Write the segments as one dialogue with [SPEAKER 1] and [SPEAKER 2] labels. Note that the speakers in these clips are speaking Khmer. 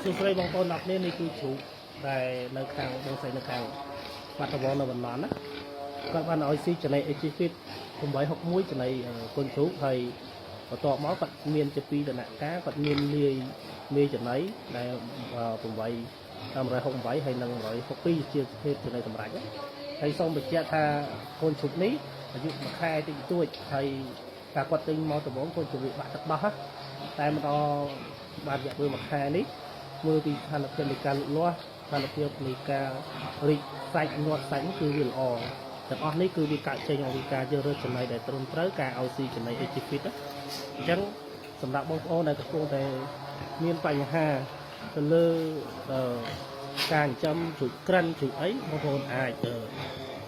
[SPEAKER 1] សួស្តីបងប្អូនអ្នកគ្នានេះគឺជ្រូកដែលនៅខាងបងស្រីនៅខាងបាត់ដំបងនៅបណ្ណណាគាត់បានឲ្យស៊ីចំណី HG Fit 861ចំណីកូនជ្រូកហើយបន្ទាប់មកគាត់មានជាពីរដំណាក់កាលគាត់មានលាយមេចំណីដែល8 168ហើយនិង162ជាប្រភេទចំណីសម្រាប់ណាហើយសូមបញ្ជាក់ថាកូនជ្រូកនេះអាយុមួយខែតិចតួចហើយកាលគាត់ទិញមកដំបូងកូនជ្រូកវាបាក់ទឹកដោះណាតែមកដល់បានរយៈពេលមួយខែនេះ មើលពីស្ថានភាពនៃការលូតលាស់ស្ថានភាពនៃការរីកសាច់ញាត់សាច់នោះគឺវាល្អទាំងអស់នេះគឺវាកើតចេញអំពីការជ្រើសរើសចំណីដែលត្រឹមត្រូវការឲ្យស៊ីចំណី HG Fit ណាអញ្ចឹងសម្រាប់បងប្អូនដែលកំពុងតែមានបញ្ហាទៅលើអឺការចិញ្ចឹមជ្រូកក្រិនជ្រូកអីបងប្អូនអាច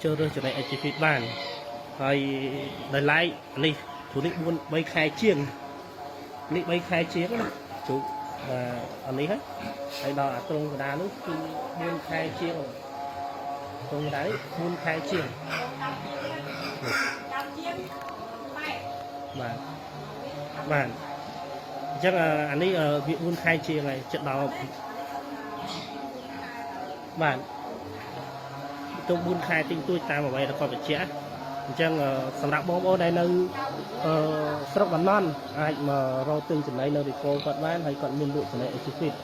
[SPEAKER 1] ជ្រើសរើសចំណី HG Fit បានហើយដោយឡែកនេះព្រោះនេះ4 3ខែជាងនេះ3ខែជាងណាជ្រូកបាទអានេះហើយ ហើយដល់អាត្រង់កណ្ដាលនោះគឺ4ខែជាងត្រង់កណ្ដាលនេះ4ខែជាង
[SPEAKER 2] ចាំជាងម៉ែ
[SPEAKER 1] បាទបាទអញ្ចឹងអានេះវា4ខែជាងហើយចិត្តដល់បាទទៅ4ខែទិញទួចតាមអ្វីដែលគាត់បញ្ជាក់អញ្ចឹងសម្រាប់បងប្អូនដែលនៅអឺស្រុកបាណន់អាចមករកទិញចំណីនៅរីកូគាត់បានហើយគាត់មានលក់ចំណី HG Fit